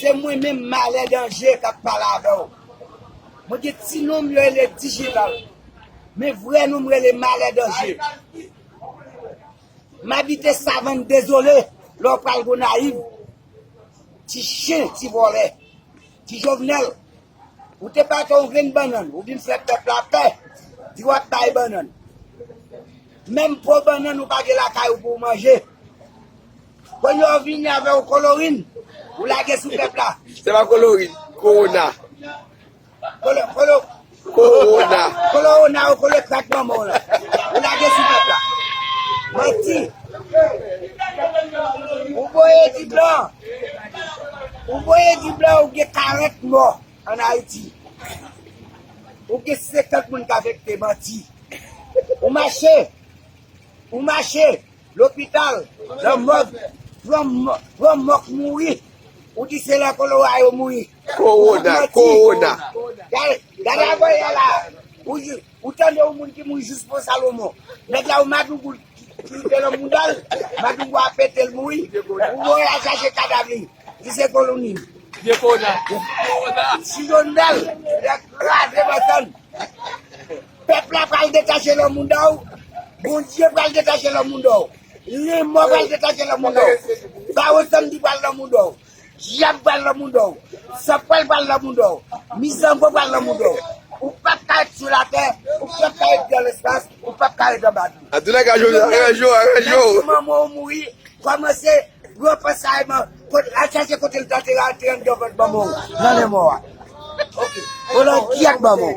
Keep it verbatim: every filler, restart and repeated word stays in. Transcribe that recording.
Se mwen menm Malè Danje k ap pale avè w. Mwen gen ti non m yo rele Dijital. Men vrè non m rele Malè Danje. M abite Savann Dezole, lè w pral Gonayiv. Ti chen, ti vòlè. Ti Jovenel, ou te pa fè yon grenn bannann, ou vin fè pèp la pè, di w ap bay bannann. Menm po bannann ou pa gen lakay ou pou w manje. Kounye a w vini avè w kolorin, ou lage sou pèp la. Se pa kolorin, kowona. Kolo, kolo, Kowona. Kowona ou kolo krak manman w lan. Ou lage sou pèp la. Manti. Ou voye di blan. Ou voye di blan, ou gen karant mò ann Ayiti. Ou gen senkant moun k afekte, manti. Ou mache. Ou mache lopital, nan mòg, pran mò-, pran mò k mouri. Ou di se nan kolera yo mouri. Kowona, manti. Kowona. Gade, gade avanyè la. Ou, ou tande yon moun ki mouri jis pou Salomon. Nèg la, yon madougou ki rive nan mouda l, madougou a pete l mouri. Ou voye al chache kadav li. Li se koloni. Vye kowona. Si Jovenel, li kraze Boston. Pèp la pral detache nan mouda w. Bondye pral detache nan mouda w. Lanmò pral detache nan mouda w. Faro Sandy pral nan mouda w. Dyab pral nan mouda w. Sanpwèl pral nan mouda w. Mizango pral nan mouda w. Ou p ap ka ret sou latè. Ou p ap ka ret nan lespas. Ou p ap ka ret anba dlo. An tou lè ka, Jojo, aranje w, aranje w. Lè manman w mouri, kòmanse pran pansay, man, kot, al chache kote l t antere a, te anndan vant manman w, nan lanmò a. Oke. Ou nan gyèt manman w.